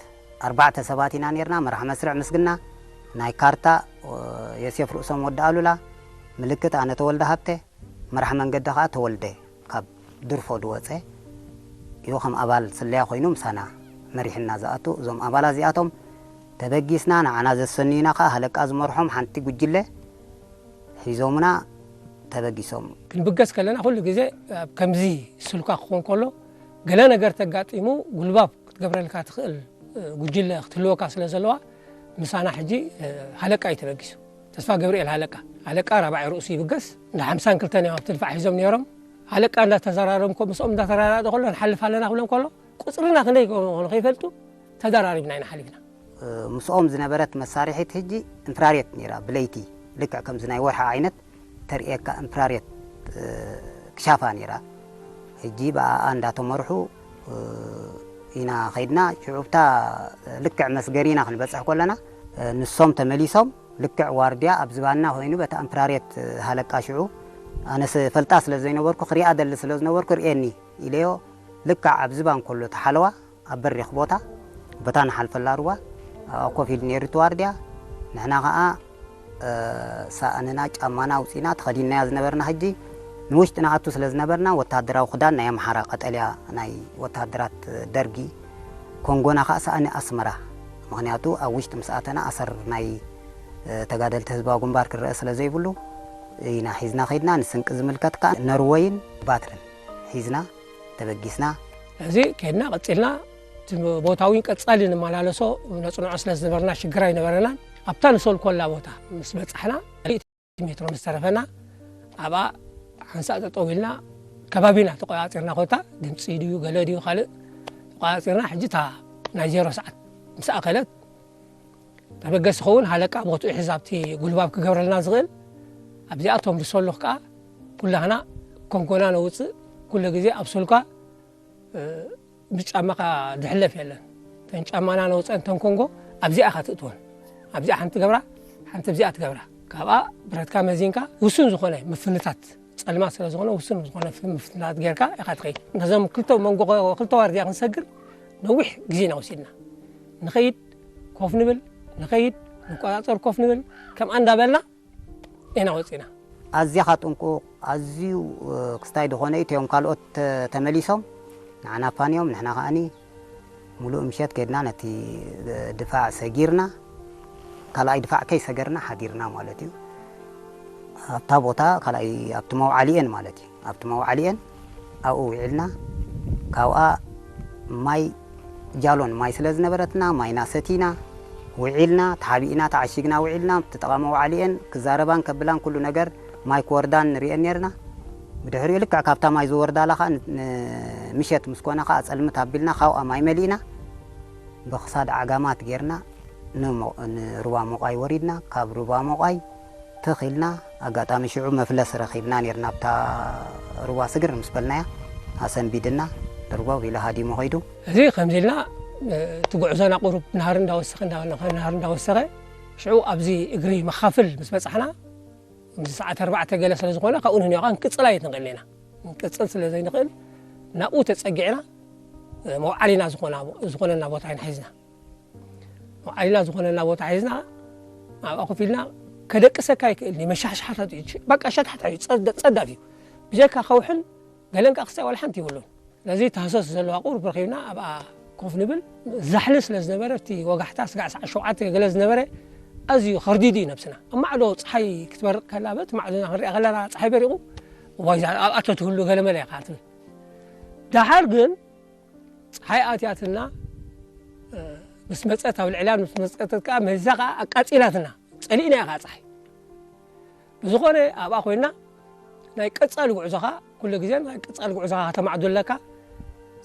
ኣርባዕተ ሰባት ኢና ነርና። መራሕ መስርዕ ምስግና፣ ናይ ካርታ ዮሴፍ ርእሶም ወዲ ኣሉላ፣ ምልክት ኣነ ተወልደ ሃብተ፣ መራሕ መንገዲ ከኣ ተወልደ ካብ ድርፎ ዝወጸ እዩ። ከም ኣባል ስለያ ኮይኑ ምሳና መሪሕና ዝኣቱ። እዞም ኣባላት እዚኣቶም ተበጊስና፣ ንዓና ዘሰንዩና ከኣ ሃለቃ ዝመርሖም ሓንቲ ጉጅለ ሒዞምና ተበጊሶም። ክንብገስ ከለና ኩሉ ግዜ ኣብ ከምዚ ስልኳ ክኾን ከሎ፣ ገለ ነገር ተጋጢሙ ጉልባብ ክትገብረልካ ትኽእል ጉጅለ ክትህልወካ ስለ ዘለዋ፣ ምሳና ሕጂ ሃለቃ እዩ ተበጊሱ። ተስፋ ገብርኤል ሃለቃ፣ ሃለቃ ራብዓይ ርእሱ ይብገስ። እንዳ ሓምሳን ክልተን እዮም ኣብቲ ድፋዕ ሒዞም ነይሮም። ሃለቃ እንዳተዘራረብም ኮ-፣ ምስኦም እንዳተራዳደ ከሎ፣ ንሓልፍ ኣለና ክብሎም ከሎ፣ ቁጽርና ክንደይ ኮ-፣ ንኸይፈልጡ ተደራሪብና ኢና ሓሊፍና። ምስኦም ዝነበረት መሳርሒት ሕጂ እንፍራሬት ነይራ፣ ብለይቲ ልክዕ ከምዚ ናይ ወርሒ ዓይነት ተርእየካ እንፍራሬት ክሻፋ ነይራ። ሕጂ ብኣኣ እንዳተመርሑ ኢና ኸይድና። ሽዑብታ ልክዕ መስገሪና ክንበጽሕ ከለና፣ ንሶም ተመሊሶም ልክዕ ዋርድያ ኣብ ዝባንና ኮይኑ በታ እንፍራሬት ሃለቃ ሽዑ ኣነስ ፈልጣ ስለ ዘይነበርኩ ክሪኣ ደሊ ስለ ዝነበርኩ ርእየኒ ኢለዮ። ልክዕ ኣብ ዝባን ከሎ ተሓለዋ ኣብ በሪኽ ቦታ፣ በታ ንሓልፈላ ሩባ ኣብኣ ኮፍ ኢሉ ነይሩ እቲ ዋርድያ። ንሕና ኸኣ ሳእንና ጫማና ኣውጺእና ተኸዲንናያ ዝነበርና። ሕጂ ንውሽጢ ንኣቱ ስለ ዝነበርና ወተሃደራዊ ክዳን ናይ ኣምሓራ ቀጠልያ ናይ ወተሃደራት ደርጊ፣ ኮንጎና ኸኣ ሳእኒ ኣስመራ። ምኽንያቱ ኣብ ውሽጢ ምስ ኣተና ኣሰር ናይ ተጋደልቲ ህዝባዊ ግንባር ክረአ ስለ ዘይብሉ ኢና ሒዝና ኸይድና። ንስንቂ ዝምልከት ከኣ ነርወይን ባትርን ሒዝና ተበጊስና። እዚ ከይድና ቀጺልና፣ እቲ ቦታ እውን ቀጻሊ ንመላለሶ ነጽንዖ ስለ ዝነበርና ሽግር ኣይነበረናን። ኣብታ ንሰልኮላ ቦታ ምስ በጻሕና፣ ሜትሮ ምስ ተረፈና፣ ኣብኣ ሓንሳእ ጠጠው ኢልና ከባቢና ተቆጻጺርና፣ ኮታ ድምጺ ድዩ ገለ ድዩ ካልእ ተቆጻጺርና፣ ሕጂ እታ ናይ ዜሮ ሰዓት ምስ ኣኸለት፣ ተበገሲ ክኸውን ሃለቃ ቦትኡ ሒዝ ኣብቲ ጉልባብ ክገብረልና ዝኽእል ኣብዚኣ ተምርሶ ኣለኹ። ከኣ ኩላህና ኮንጎና ነውጽእ፣ ኩሉ ግዜ ኣብ ሱልኳ፣ እ፣ ብጫማኻ ዝሕለፍ የለን። ተን ጫማና ነውጸን ተን ኮንጎ ኣብዚኣ ኢኻ ትእትወን። ኣብዚኣ ሓንቲ ገብራ፣ ሓንቲ ኣብዚኣ ትገብራ። ካብኣ ብረትካ መዚንካ ውሱን ዝኾነ ምፍንታት፣ ጸልማት ስለ ዝኾነ ውሱን ዝኾነ ፍ-፣ ምፍንታት ጌርካ ኢኻ ትኸይድ። ነዞም ክልተ መንጎ፣ ክልተ ዋርድያ ክንሰግር ነዊሕ ግዜ ኢና ወሲድና። ንኸይድ ኮፍ ንብል፣ ንኸይድ ንቆጻጸር ኮፍ ንብል፣ ከምኣ እንዳበልና ኢና ወጺና። ኣዝያ ኻብ ጥንቁቕ፣ ኣዝዩ፣ እ፣ ክስታይ ዝኾነ እዩ። እቲኦም ካልኦት ተ-፣ ተመሊሶም ንዓና ኣፋንዮም፣ ንሕና ከኣኒ ሙሉእ ምሸት ከይድና ነቲ ድፋዕ ሰጊርና፣ ካልኣይ ድፋዕ ከይሰገርና ሓዲርና ማለት እዩ። ኣብታ ቦታ ካልኣይ ኣብቲ መውዓሊኤን ማለት እዩ። ኣብቲ መውዓሊኤን ኣብኡ ውዒልና፣ ካብኣ ማይ ጃሎን ማይ ስለ ዝነበረትና ማይና ሰቲና ውዒልና፣ ተሓቢእና፣ ተዓሺግና ውዒልና። ኣብቲ ጥቓ መውዓሊኤን ክዛረባን ከብላን ኩሉ ነገር ማይ ክወርዳን ንርእየን ነርና። ብድሕሪኡ ልክዕ ካብታ ማይ ዝወርዳላ ኸኣ ን-፣ ንምሸት ምስ ኮነ ኸኣ ጸልምት ኣቢልና ካብኣ ማይ መሊእና ብኽሳድ ዓጋማት ጌርና ንሞ-፣ ንሩባ ሞቋይ ወሪድና። ካብ ሩባ ሞቋይ ትኽ ኢልና ኣጋጣሚ ሽዑ መፍለስ ረኺብና ኔርና። ኣብታ ሩባ ስግር ምስ በልናያ ኣሰንቢድና፣ ድርበብ ኢሉ ሃዲሙ ኸይዱ። እዚ ከምዚ ኢልና፣ እ፣ እቲ ጉዕዞና ቁሩብ ናህሪ እንዳወሰኸ፣ እንዳወሰኸ፣ ናህሪ እንዳወሰኸ፣ ሽዑ ኣብዚ እግሪ መኻፍል ምስ በጻሕና፣ ኣብዚ ሰዓት ኣርባዕተ ገለ ስለ ዝኾነ፣ ካብኡ ንህንዮ ኸዓ ክንቅጽል ኣይንኽእልን ኢና። ክንቅጽል ስለ ዘይንኽእል፣ ናብኡ ተጸጊዕና፣ እ፣ መውዓሊና ዝኾና-፣ ዝኾነና ቦታ ኢና ሒዝና። መውዓሊና ዝኾነና ቦታ ሒዝና፣ ኣብኣ ኮፍ ኢልና፣ ከደቅሰካ ኣይክእልን እዩ፣ መሻሕሻሕታት እዩ፣ በቃ ሸታሕታ እዩ፣ ጸድ-፣ ጸዳፍ እዩ። ብጀካ ከውሕን ገለን ከኣ ክስታይ ዋላ ሓንቲ ይብሉን። ስለዚ ታህሰስ ዘለዋ ቁሩብ ረኺብና ኣብኣ ኮፍ ንብል። ዛሕሊ ስለ ዝነበረ፣ እቲ ወጋሕታ ስጋዕ ሰዓት ሸውዓተ ገለ ዝነበረ፣ ኣዝዩ ኸርዲድ እዩ ነብስና። ኣብ ማዕዶ ጸሓይ ክትበርቕ ከላ፣ በቲ ማዕዶና ክንሪኣ ከለና ጸሓይ በሪቑ፣ ዋይ፣ እዛ ኣብኣ ተትህሉ ገለመለ ኢኻ ትብል። ደሓር ግን ጸሓይ ኣትያትና፣ እ፣ ምስ መጸት፣ ኣብ ልዕልያ ምስ መጸት ከኣ መሊሳ ከኣ ኣቃጺላትና። ጸሊእናያ ከኣ ጸሓይ። ብዝኾነ ኣብኣ ኮይንና ናይ ቀጻሊ ጉዕዞኻ፣ ኩሉ ግዜ ናይ ቀጻሊ ጉዕዞኻ ከተማዕዱ ኣለካ።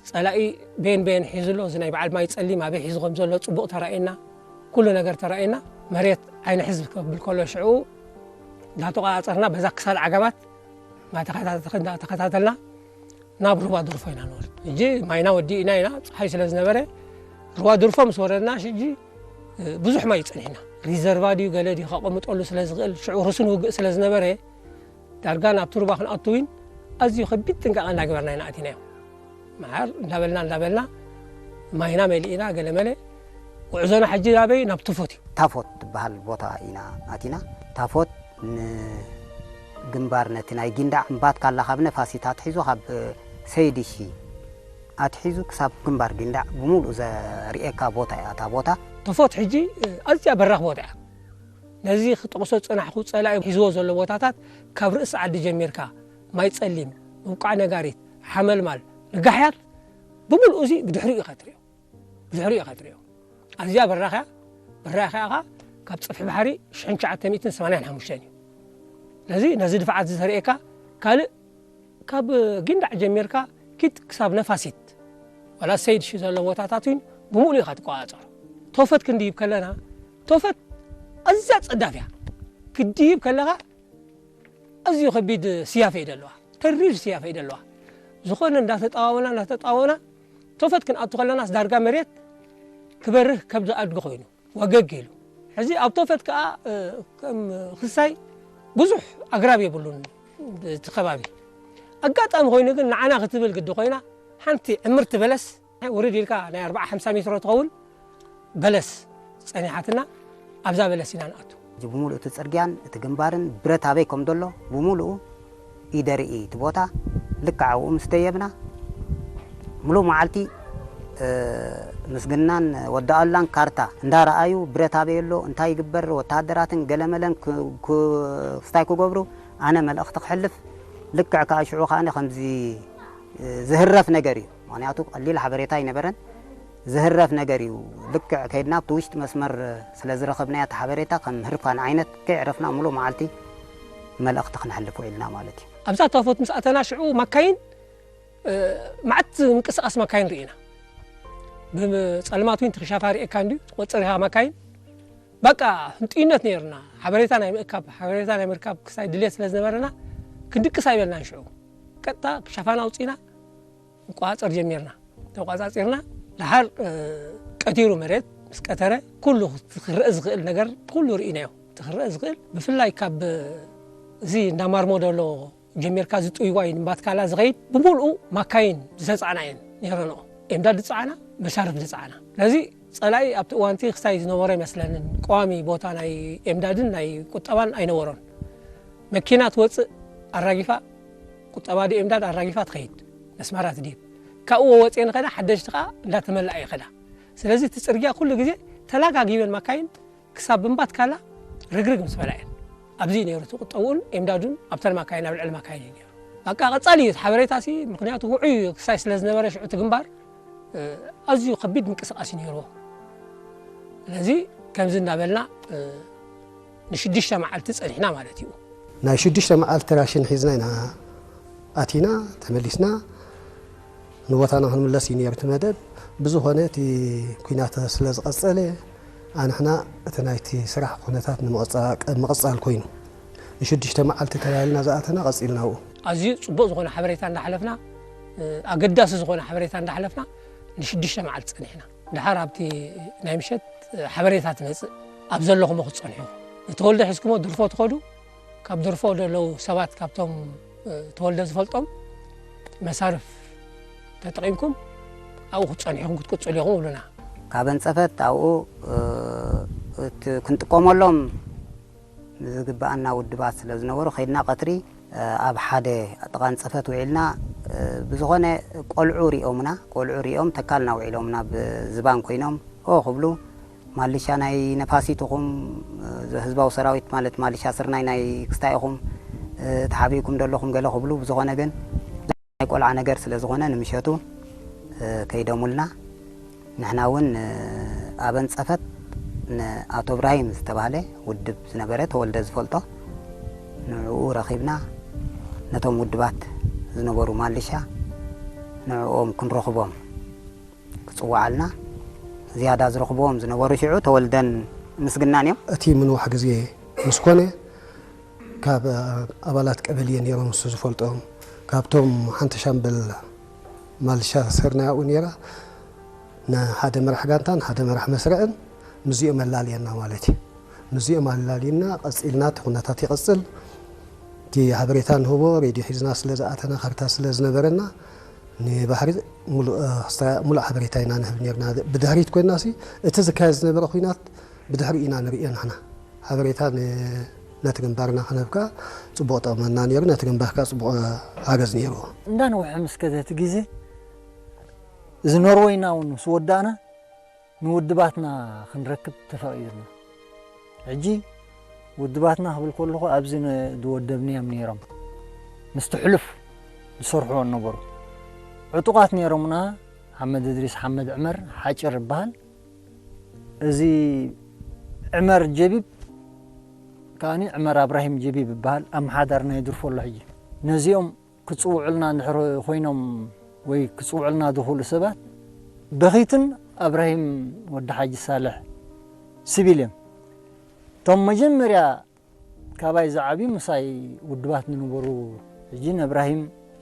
ጸላኢ በየን በየን ሒዙ ኣሎ፣ እዚ ናይ በዓል ማይ ጸሊም ኣበይ ሒዙ ከም ዘሎ ጽቡቕ ተራእየና፣ ኩሉ ነገር ተራእየና። መሬት ዓይኒ ሕዝብ ከብል ከሎ ሽዑ እንዳተቆጻጸርና በዛ ክሳድ ዓጋማት እንዳተኸታተ-፣ እንዳተኸታተልና ናብ ሩባ ድርፎ ኢና ንወርድ። ሕጂ ማይና ወዲእና ኢና፣ ጸሓይ ስለ ዝነበረ ሩባ ድርፎ ምስ ወረድና፣ ሕጂ፣ እ፣ ብዙሕ ማይ እዩ ጸኒሕና። ሪዘርቫ ድዩ ገለ ድዩ ከቐምጠሉ ስለ ዝኽእል፣ ሽዑ ርሱን ውግእ ስለ ዝነበረ፣ ዳርጋ ናብቲ ሩባ ክንኣቱ እውን ኣዝዩ ከቢድ ጥንቃቐ እንዳገበርና ኢና ኣቲናዮ። መዓር እንዳበልና፣ እንዳበልና፣ ማይና መሊእና፣ ገለ መለ፣ ጉዕዞና ሕጂ ናበይ? ናብ ተፎት እዩ። ታፎት ትበሃል ቦታ ኢና ኣቲና። ታፎት ንግንባር ነቲ ናይ ጊንዳዕ እምባትካላ ካብ ነፋሲት ኣትሒዙ ካብ ሰይድሺ ኣትሒዙ ክሳብ ግንባር ጊንዳዕ ብምሉእ ዘርእየካ ቦታ እያ እታ ቦታ። ተፎት ሕጂ ኣዝያ በራኽ ቦታ እያ። ነዚ ክጠቕሶ ዝጸናሕኩ ጸላኢ ሒዝዎ ዘሎ ቦታታት ካብ ርእሲ ዓዲ ጀሚርካ ማይ ጸሊም፣ ምብቋዕ ነጋሪት፣ ሓመልማል፣ ርጋሕያት ብምሉእ እዚ ብድሕሪኡ ኢኻ ትርእዮ። ብድሕሪኡ ኢኻ ትርእዮ። ኣዝያ በራኽያ በራኽያ ኢኻ ካብ ጸፍሒ ባሕሪ ሽሕን ትሽዓተ ሚእትን ሰማንያን ሓሙሽተን እዩ። ስለዚ ነዚ ድፍዓት እዚ ተርእየካ ካልእ ካብ ጊንዳዕ ጀሚርካ ኪድ ክሳብ ነፋሲት ዋላ ሰይድ ሺ ዘሎ ቦታታት እውን ብምሉእ ኢኻ ትቆጻጸሮ። ቶፈት ክንድይብ ከለና ቶፈት ኣዝያ ጸዳፍ እያ። ክድይብ ከለኻ ኣዝዩ ከቢድ ስያፈ እዩ ደለዋ። ተሪር ስያፈ እዩ ደለዋ። ዝኾነ እንዳተጣዋወና እንዳተጣዋወና ቶፈት ክንኣቱ ከለናስ ዳርጋ መሬት ክበርህ ከም ዝኣድግ ኮይኑ ወገግ ኢሉ። ሕዚ ኣብ ቶፈት ከኣ ከም ክሳይ ብዙሕ ኣግራብ የብሉን እቲ ከባቢ። ኣጋጣሚ ኮይኑ ግን ንዓና ክትብል ግዲ ኮይና ሓንቲ ዕምርቲ በለስ ውርድ ኢልካ ናይ ኣርብዓ ሓምሳ ሜትሮ ትኸውን በለስ ጸኒሓትና ኣብዛ በለስ ኢና ንኣቱ። ሕጂ ብምሉእ እቲ ጽርግያን እቲ ግንባርን ብረት ኣበይ ከም ዘሎ ብምሉኡ ኢደርኢ እቲ ቦታ ልክዕ ኣብኡ ምስ ደየብና ምሉእ መዓልቲ ምስግናን ወዳኣሉላን ካርታ እንዳረኣዩ ብረት ኣበይ ኣሎ እንታይ ይግበር ወተሃደራትን ገለመለን ክስታይ ክገብሩ ኣነ መልእኽቲ ክሕልፍ ልክዕ ከዓ ሽዑ ከዓ ከምዚ ዝህረፍ ነገር እዩ። ምኽንያቱ ቀሊል ሓበሬታ ኣይነበረን። ዝህረፍ ነገር እዩ። ልክዕ ከይድና ኣብቲ ውሽጢ መስመር ስለ ዝረኸብናያ እቲ ሓበሬታ ከም ህርፋን ዓይነት ከይዕረፍና ሙሉእ መዓልቲ መልእኽቲ ክነሕልፍ ውዒልና ማለት እዩ። ኣብዛ ታፎት ምስ ኣተና ሽዑ ማካይን መዓት ምንቅስቃስ ማካይን ርኢና። ብጸልማት እውን ትኽሻፋ ርኤካ እንድዩ ትቆጽር ኢኻ ማካይን በቃ ህንጥይነት ነይርና ሓበሬታ ናይ ምእካብ ሓበሬታ ናይ ምርካብ ክሳይ ድልየት ስለ ዝነበረና ክንድቅስ ኣይበልናን ሽዑ ቀጥታ ክሻፋና ኣውፂና ንቋፀር ጀሚርና ተቋፃፂርና ድሓር ቀቲሩ መሬት ምስ ቀተረ ኩሉ ክረአ ዝኽእል ነገር ኩሉ ርኢናዮ እቲ ክረአ ዝኽእል ብፍላይ ካብ እዚ እንዳማርሞ ደሎ ጀሚርካ ዝጥይዋይ ንባትካላ ዝኸይድ ብምልኡ ማካይን ዝተፃዕና እየን ነይረንኦ ኤምዳድ ዝፃዕና መሻርፍ ዝፃዕና ስለዚ ፀላኢ ኣብቲ እዋንቲ ክሳይ ዝነበሮ ኣይመስለንን ቀዋሚ ቦታ ናይ ኤምዳድን ናይ ቁጠባን ኣይነበሮን መኪና ትወፅእ ኣራጊፋ ቁጠባ ዲ ኤምዳድ ኣራጊፋ ትኸይድ ነስማራ ትድይብ ካብኡ ወፅኤ ንኸዳ ሓደሽቲ ከዓ እንዳተመላኣ ይኸዳ ስለዚ እቲ ፅርግያ ኩሉ ግዜ ተላጋጊበን ማካይን ክሳብ ብምባት ካላ ርግርግ ምስ በላ እየን ኣብዚ እዩ ነይሩ እቲ ቁጠብኡን ኤምዳዱን ኣብተን ማካይን ኣብ ልዕሊ ማካይን እዩ ነይሩ በቃ ቀጻሊ እዩ እቲ ሓበሬታ ሲ ምክንያቱ ውዑይ እዩ ክሳይ ስለ ዝነበረ ሽዑ እቲ ግንባር ኣዝዩ ከቢድ ምንቅስቃስ እዩ ነይርዎ ስለዚ ከምዚ እናበልና ንሽዱሽተ መዓልቲ ጸኒሕና ማለት እዩ ናይ ሽዱሽተ መዓልቲ ራሽን ሒዝና ኢና ኣቲና ተመሊስና ንቦታና ክንምለስ እዩ ነይሩ እቲ መደብ። ብዝኾነ እቲ ኲናት ስለ ዝቐጸለ ኣንሕና እቲ ናይቲ ስራሕ ኩነታት ንምቕጻ- ምቕጻል ኮይኑ ንሽዱሽተ መዓልቲ ተላልና ዝኣተና ቀጺልና ኣብኡ። ኣዝዩ ጽቡቕ ዝኾነ ሓበሬታ እንዳሓለፍና ኣገዳሲ ዝኾነ ሓበሬታ እንዳሓለፍና ንሽዱሽተ መዓልቲ ጸኒሕና። ድሓር ኣብቲ ናይ ምሸት ሓበሬታ ትመጽእ ኣብ ዘለኹሞ ክትጸንሑ ንተወልደ ሒዝኩሞ ድርፎ ትኸዱ ካብ ድርፎ ዘለዉ ሰባት ካብቶም ተወልደ ዝፈልጦም መሳርፍ ተጠቒምኩም ኣብኡ ክትጸንሑ ኢኹም ክትቅጽሉ ኢኹም ይብሉና። ካብ ኣንጸፈት ኣብኡ እቲ ክንጥቀመሎም ዝግብኣና ውድባት ስለ ዝነበሩ ከይድና ቀትሪ ኣብ ሓደ ጥቓ ኣንጸፈት ውዒልና ብዝኾነ ቆልዑ ሪኦምና ቆልዑ ሪኦም ተካልና ውዒሎምና ብዝባን ኮይኖም ኦ ክብሉ ማልሻ ናይ ነፋሲት ኢኹም ህዝባዊ ሰራዊት ማለት ማልሻ ስርናይ ናይ ክስታይ ኢኹም ተሓቢእኩም ደለኹም ገለ ክብሉ ብዝኾነ ግን ናይ ቆልዓ ነገር ስለ ዝኾነ ንምሸቱ ከይደሙልና ንሕና እውን ኣብ ኣንፀፈት ንኣቶ እብራሂም ዝተባህለ ውድብ ዝነበረ ተወልደ ዝፈልጦ ንዕኡ ረኺብና ነቶም ውድባት ዝነበሩ ማልሻ ንዕኦም ክንረኽቦም ክፅውዓልና ዝያዳ ዝረኽብዎም ዝነበሩ ሽዑ ተወልደን ምስግናን እዮም። እቲ ምንዋሕ ግዜ ምስ ኮነ ካብ ኣባላት ቀበልየ ነይሮም እሱ ዝፈልጦም ካብቶም ሓንቲ ሻምበል ማልሻ ስርናይ ኣብኡ ነይራ ንሓደ መራሕ ጋንታን ሓደ መራሕ መስርዕን ምስዚኦም ኣላልየና ማለት እዩ። ምስዚኦም ኣላልዩና ቀፂልና እቲ ኩነታት ይቐፅል። እቲ ሓበሬታ ንህቦ ሬድዮ ሒዝና ስለ ዝኣተና ካርታ ስለ ዝነበረና ንባሕሪ ሙሉእ ሓበሬታ ኢና ንህብ ነርና። ብድሕሪት ኮይናሲ እቲ ዝካየድ ዝነበረ ኩናት ብድሕሪ ኢና ንርእዮ ንሕና። ሓበሬታ ነቲ ግንባርና ክነህብ ከዓ ፅቡቕ ጠቕመና ነይሩ። ነቲ ግንባር ከዓ ፅቡቕ ሃገዝ ነይሩ። እንዳነውሐ ምስ ከደ እቲ ግዜ እዚ ኖርወይና እውን ምስ ወዳእና ንውድባትና ክንረክብ ተፈቒዱልና። ሕጂ ውድባትና ክብል ከለኹ ኣብዚ ዝወደብንዮም ነይሮም ምስቲ ሕሉፍ ዝሰርሕዎ ነበሩ። ዕጡቓት ነይሮምና። ሓመድ እድሪስ ሓመድ ዕመር ሓጭር ይበሃል። እዚ ዕመር ጀቢብ ከዓኒ ዕመር ኣብራሂም ጀቢብ ይበሃል። ኣመሓዳር ናይ ድርፎ ኣሎ። ሕጂ ነዚኦም ክፅውዑልና እንድሕር ኮይኖም ወይ ክፅውዑልና ዝኽእሉ ሰባት በኺትን ኣብራሂም ወዲ ሓጂ ሳልሕ ስቢል እዮም። እቶም መጀመርያ ካባይ ዝዓብዩ ምሳይ ውድባት ዝነበሩ። ሕጂ ንእብራሂም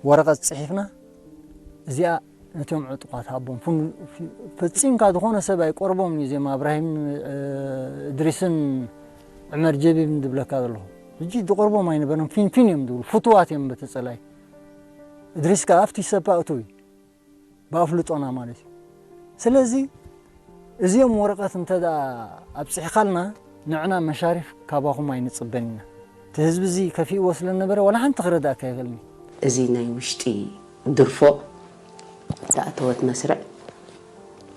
ወረቐት ፅሒፍና እዚኣ ነቶም ዕጡቓት ሃቦም። ፈፂምካ ዝኾነ ሰብ ኣይቆርቦም እዩ። እዚኦም ኣብራሂም እድሪስን ዕመር ጀቢብን ዝብለካ ዘለኹ ሕጂ ዝቆርቦም ኣይነበረን። ፊንፊን እዮም ዝብሉ፣ ፍቱዋት እዮም በቲ ፀላኢ። እድሪስ ከዓ ኣብቲ ሰፓ እቱ እዩ ብኣፍልጦና ማለት እዩ። ስለዚ እዚኦም ወረቐት እንተ ኣብፅሕካልና ንዕና መሻሪፍ ካባኹም ኣይንፅበን ኢና። እቲ ህዝቢ እዚ ከፊእዎ ስለ ነበረ ዋላ ሓንቲ ክረዳእካ ይኽእልኒ። እዚ ናይ ውሽጢ ድርፎ ዝኣተወት መስርዕ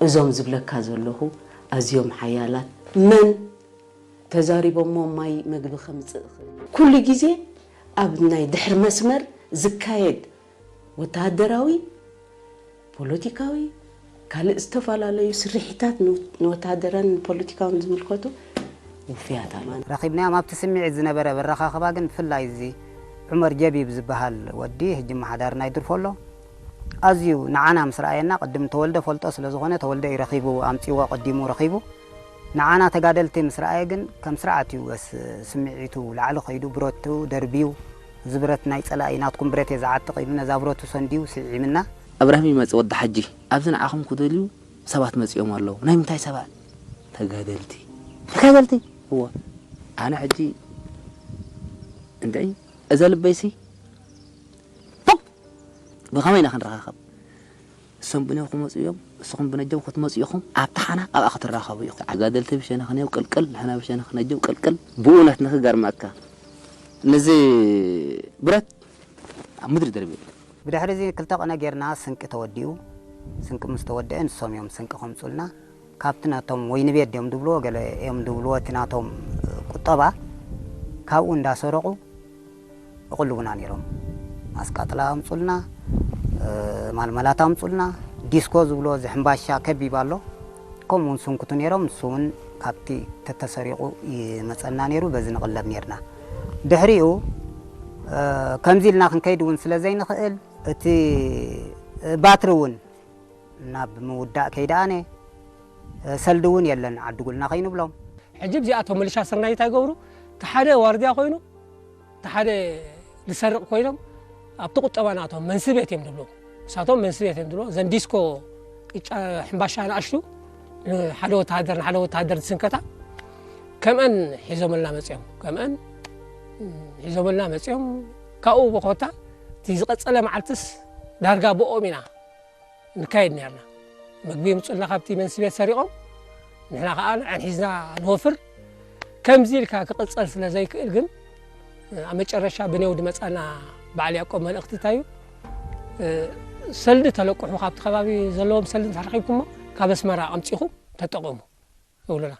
እዞም ዝብለካ ዘለኹ ኣዝዮም ሓያላት መን ተዛሪቦሞ ማይ መግቢ ከምፅእ ይኽእል ኩሉ ግዜ ኣብ ናይ ድሕሪ መስመር ዝካየድ ወተሃደራዊ ፖለቲካዊ ካልእ ዝተፈላለዩ ስርሒታት ንወተሃደራን ፖለቲካውን ዝምልከቱ ውፍያት ኣሎ። ረኺብናዮም ኣብቲ ስምዒት ዝነበረ በረኻኽባ ግን ብፍላይ እዚ ዑመር ጀቢብ ዝበሃል ወዲ ሕጂ መሓዳር ናይ ድርፎ ኣሎ ኣዝዩ ንዓና ምስ ረኣየና ቅድም ተወልደ ፈልጦ ስለ ዝኾነ ተወልደ እዩ ረኺቡ ኣምፂዎ ቀዲሙ ረኺቡ ንዓና ተጋደልቲ ምስ ረኣየ ግን ከም ስርዓት እዩ ወስ ስምዒቱ ላዕሊ ከይዱ ብረቱ ደርብዩ እዚ ብረት ናይ ፀላኢ ናትኩም ብረት እየ ዝዓጥቕ ኢሉ ነዛ ብረቱ ሰንድዩ ስዒምና ኣብራሂም ይመጽእ ወዲ ሓጂ ኣብዚ ንዓኹም ክደልዩ ሰባት መጺኦም ኣለዉ ናይ ምንታይ ሰባት ተጋደልቲ ተጋደልቲ እወ ኣነ ሕጂ እንታይ እዛ ልበይሲ ፖፕ ብኸመይ ኢና ክንረኻኸብ እሶም ብነው ክመፁ እዮም እስኹም ብነጀው ክትመፁ ኢኹም ኣብታ ሓና ኣብኣ ክትራኸቡ ኢኹም ተጋደልቲ ብሸነኽነው ቅልቅል ንሕና ብሸነኽነጀው ቅልቅል ብእውነት ንኽገርመካ ነዚ ብረት ኣብ ምድሪ ደርቢሉ ብድሕሪ እዚ ክልተ ቀነ ጌርና ስንቂ ተወዲኡ ስንቂ ምስ ተወደአ ንሶም እዮም ስንቂ ከምፁልና ካብቲ ነቶም ወይኒ ቤት ድዮም ድብልዎ ገለ እዮም ድብልዎ እቲ ናቶም ቁጠባ ካብኡ እንዳሰረቑ ይቕልቡና ነይሮም። ኣስቃጥላ ኣምፁልና፣ ማልመላት ኣምፁልና፣ ዲስኮ ዝብሎ እዚ ሕምባሻ ከቢብ ኣሎ። ከምኡ እውን ስንኩቱ ነይሮም። ንሱ እውን ካብቲ ተተሰሪቑ ይመፀና ነይሩ። በዚ ንቕለብ ነይርና። ድሕሪኡ ከምዚ ኢልና ክንከይድ እውን ስለ ዘይንኽእል እቲ ባትሪ እውን ናብ ምውዳእ ከይደኣነ ሰልዲ እውን የለን ዓዲ ጉልና ከይንብሎም። ሕጂ እዚኣቶም ምልሻ ስርናይ እንታይ ይገብሩ? እቲ ሓደ ዋርድያ ኮይኑ እቲ ሓደ ዝሰርቕ ኮይኖም ኣብቲ ቁጠባ ናቶም መንስቤት እዮም ዝብሉ እሳቶም መንስቤት እዮም ዝብሉ እዘን ዲስኮ ቅጫ ሕምባሻ ንኣሽቱ ሓደ ወተሃደር ንሓደ ወተሃደር ዝስንከታ ከምአን ሒዞምልና መፅኦም ከምአን ሒዞምልና መፅኦም ካብኡ በኮታ እቲ ዝቐፀለ መዓልትስ ዳርጋ ብኦም ኢና ንካየድ ነርና ምግቢ ይምፁልና ካብቲ መንስቤት ሰሪቖም ንሕና ከዓ ንዐን ሒዝና ንወፍር ከምዚ ኢልካ ክቕፀል ስለ ዘይክእል ግን ኣብ መጨረሻ ብኔው ድመፃና በዓል ያቆብ መልእኽቲ እንታይ እዩ ሰልዲ ተለቅሑ ካብቲ ከባቢ ዘለዎም ሰልዲ እንተረኪብኩሞ ካብ ኣስመራ ኣምፂኹም ተጠቐሙ ይብሉና